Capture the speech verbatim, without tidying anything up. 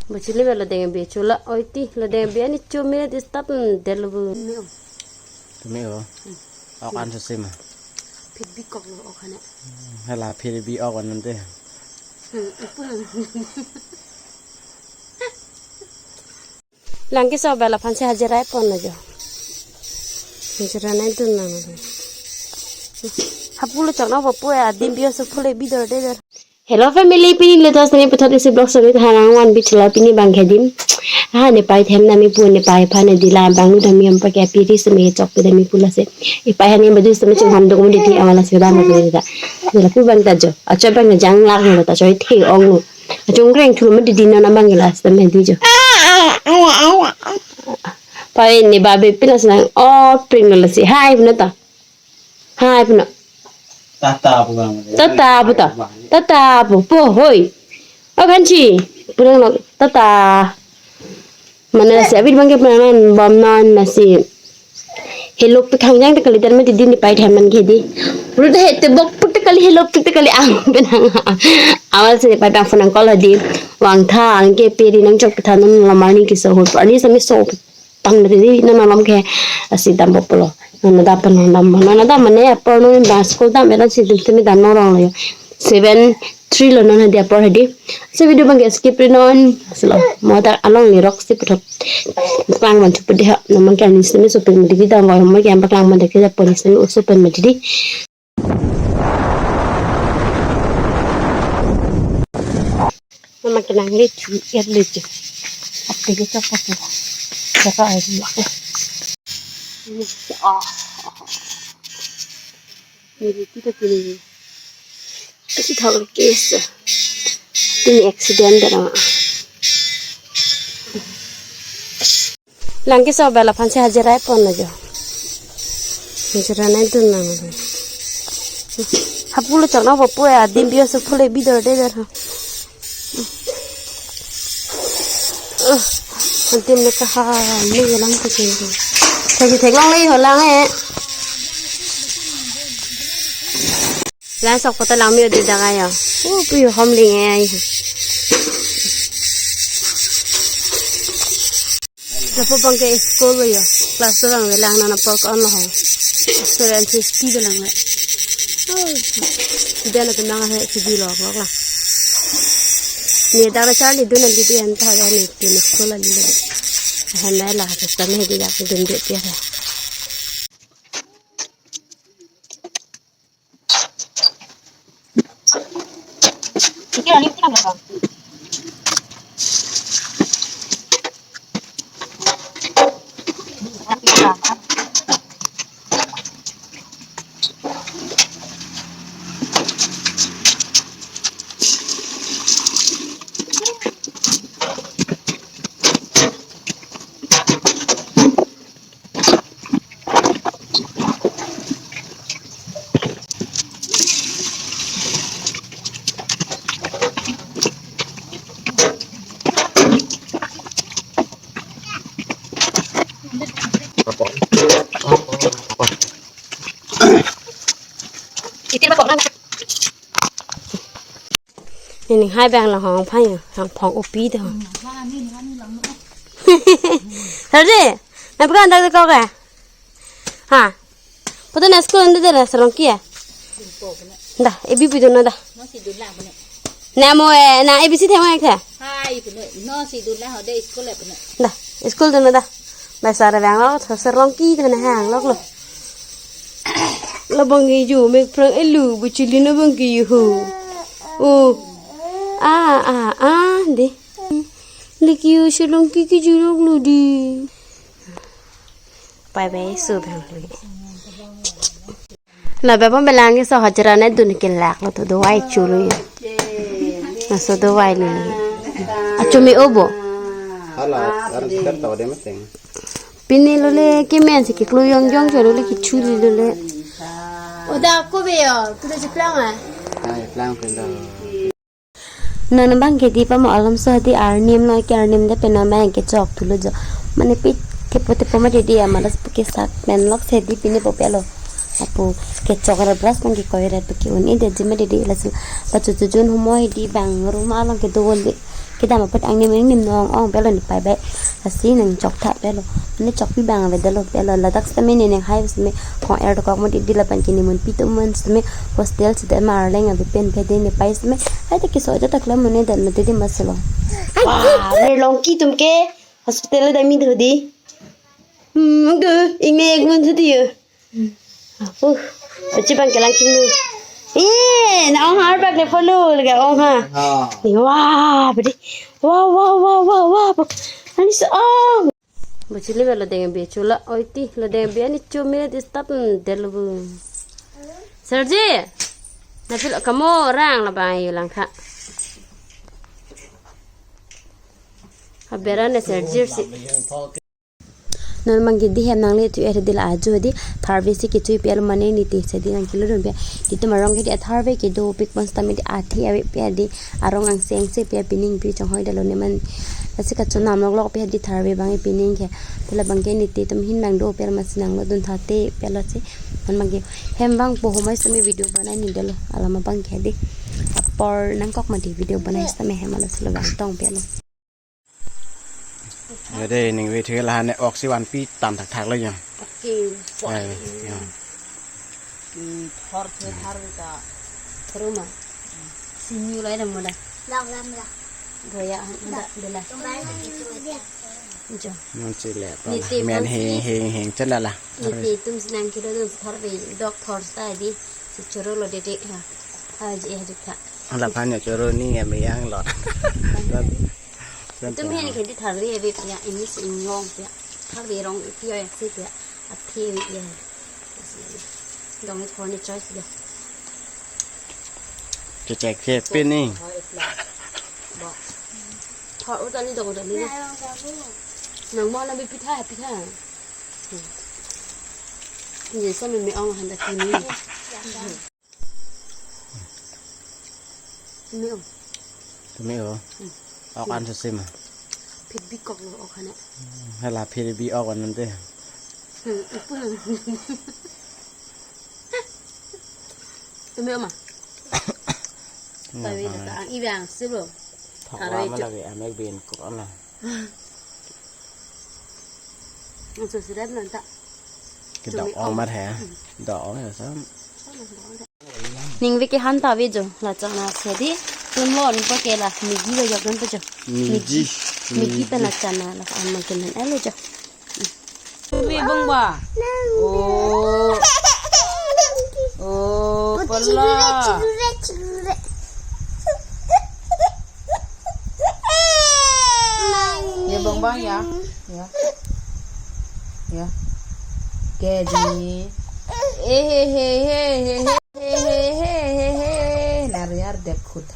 Bachili me lodeng abi chula oiti, lodeng abi ani chumi disturb, mm, delu bu. Tumi o. Ok an sosima. Phit bikok lo ok hane. Hala phit bi ok anante. Hmm, ipu hang. Lang keso abang aphan si hajira ponlo jo. Hajira nangdun nang. Hapu lo chokna bapu ya, adim biyo so phule bidor de dor. Hello family, pini latest ni puthot isi vlog sami thanang wan bichla pini bang khedim. Ha, ne pai them nami pu ne pai pha ne dila bang nu dami ampa ke piri sami chok pe dami pula se. E pai hani badu sami chung ham dong di di awala se dam ko da. Dila pu bang ta jo. Acha bang jang lak lo ta choi the ong lo. Achung reng thulu ma didi nana bang ila sami di jo. Pai ne babe pila senang. Oh, pring lo si. Hai, puna ta. Hai, puna. Tata pu bang. Tata pu ta. Tata pu. Po, hoi. Oh, kanchi. Puna lo. Tata. Mane lasi abit bang ke puna non bom non lasi. Hello pu khang jang ta kali dan ma didi ne pai them man ke di. Ru ta he te bok pu ta kali hello pu ta kali ang penang. Awal si pai bang phone call di. Vangtha ang ke piri nangchok tha non lamani keso ho. Ani sami so tang didi non alam ke asi dam bok pulo. Non dam pen non dam. Non dam mane apor non bang school dam eran si dim temi dam non rong lo. Seven three lo non hadi apor hadi. Si video bang ke skip ri non. Silo. Mo ta along ni rok si puthot. Klang man chupu de ha. Non man ke ani sami so pen didi dam wa mo ke am klang man de ke ja pon sami usu pen didi. Mama kenang le ti er le je. Ape ke chok papu. Chaka ai di. Ah. Ni di kita kini. Kasi thang le kes. Ini accident dah. Lang keso abang aphan si hajira ponlo jo. Hajira nangdun nang. Hapu lo chokna bapu ya, adim biyo so phule bidor de dor ha. Uh, adim ne kaha ne lang ke cheng. Thek thek long le ho lang eh. Lang sok poto lang mi odi dak ayo. Oh, pu yo hom ling eh ai. Lapu bang ke school lo yo. Class lo bang velang nana pork on lo ho. Student si sti velang le. Oh. Student lo tumang he si di lok lok la. Ni dak la charli dun an di di an ta ya ni tin school la li le. Hen la la ha sta me di dak dun de ti ha. Nini hai bang la hong phai ya, hong phong upi de hong. Hadi, na bukan dak kau ke? Ha. Poto na school nda de la sarong kia. Da, A B C dun na da. Na mo eh, na A B C the mo eh the. Hai, no si dun la ho de school le pune. Da, school dun na da. Ba sar bang lo, sarong ki de na hang lok lo. Lo bang ki ju me prang elu, bu chili na bang ki ju ho. Oh. Ah, ah, ah, de. Liki u sarong ki ki ju lok lo di. Bye bye, su bang lo. La bapam belang ke so hajira ne dun ke lak lo to dawai chulu ya. Na so dawai lo. Achumi obo. Hala, ar kat taw de mateng. Pini lo le ke men si ke klu yong yong chulu le ke chuli lo le. Oda ko be yo, kuda chiplang ah. Ai, plang pun do. Non bang ke di pamo alam so hadi arnam lo ke arnam de pen non bang ke chok thulo jo. Mane pi thepo thepo ma didi ama das ke sak pen lok si di pini po pelo. Apu ke chok ra brush bang ke koi ra pu ke un-e de ji ma didi la sil. Pachu chu jun humoi di bang room along ke do le. Kedam apot angnim angnim nong ong pelo ne pai bai. Lasi nangchok tha pelo. Ne chokpi abang avedetlo pelo. Ladak sitame ne nanghai sitame kong er dokok mo didi lapen ke ne munpi atum amen sitame hostel sitame Arleng ave pen pe de ne pai sitame. Ai ta keso ajat ta klam mo ne dan mate de maselo. Wah, re long ki atum ke hospital da mi do di. Hmm, ke ingne ek mun sudi yo. Uh, achi bang kelang chinglu. Eh, na ong har bak le polo lega ong ha. Ah. Ni wah, bedi. Wah, wah, wah, wah, wah. Ani so ong. Bachili ba lodeng abi chula. Oi ti, lodeng abi ani chumi di start, hmm, delu bu. Sergi. Na pil kamu orang la bang langkha. Haberan ne Sergi si. Non bang ke di hem nangle tu er di la ajo di tharve si kechoipi alo mane ne ti sadi nangkelo dun pe. Di tum arong ke di atharve kedo pik pon sitame di athe ave pe di arong angse angse pe pining pi chonghoi detlo ne man. Lasi kachonam lok lok pe di tharve bang pining ke. Tela bang ke ne ti tum hin bang do pe masi nanglo dun thate pe lasi. Non bang ke hem bang po homai sitame video banai ne detlo. Alam abang ke di apor nangkok ma di video banai sitame hem alo silo bang tong pe lo. Ya dei, ningve thek la ne ok si vanpi tam thakthak lo ya. Oke. Eh, ya. Hmm, thor the thar ta. Thor ma. Simi lai dam mo da. Lak lam la. Goya han da de la. Tum bai na itu dia. Jo. Non si le. Ni te men pon heng si. Heng heng chen la la. Ni te tum si nangkelo dun thor ve dok thor sta di. Si choro lo de de ha. Ha je ha je tha. Laphan ya choro ni ya meyang lo. Tum hen ke di tharve ave pia, ini si inglong pia. Tharve rong pia ya si pia. Athe ave pia. Dong thor ne choice pia. Chechek pia pin ni. Ba. Thor uta ni dong uta ni. Nang mo na bi pitha pitha. Ni so me me ong han da kini. Tumi o. Tumi o. Hmm. Ok an sesi ma. Phit bi kok lo ok hane. Hala phit bi ok an nante. Hmm, ipu. Tumi o ma. Nggak. Tapi tahu. Kata ang ibang sih lo. Thok lama lagi amek bin kok ana. Ang susirat nanta. Kedok ong mat he. Dok ong ya sam. Ningve ke han ta ave jo, la chana se di. Tum lo ni pa ke la Maggi lo jok dun pa jo. Maggi. Maggi ta la chana la amang ke nan alo jo. Tumi bang ba. Oh. Oh, pala. Ya bang bang ya. Ya. Ya. Kedi. Eh, he, he, he, he, he. He, he, he, he, he, he. Nar yar dep khut.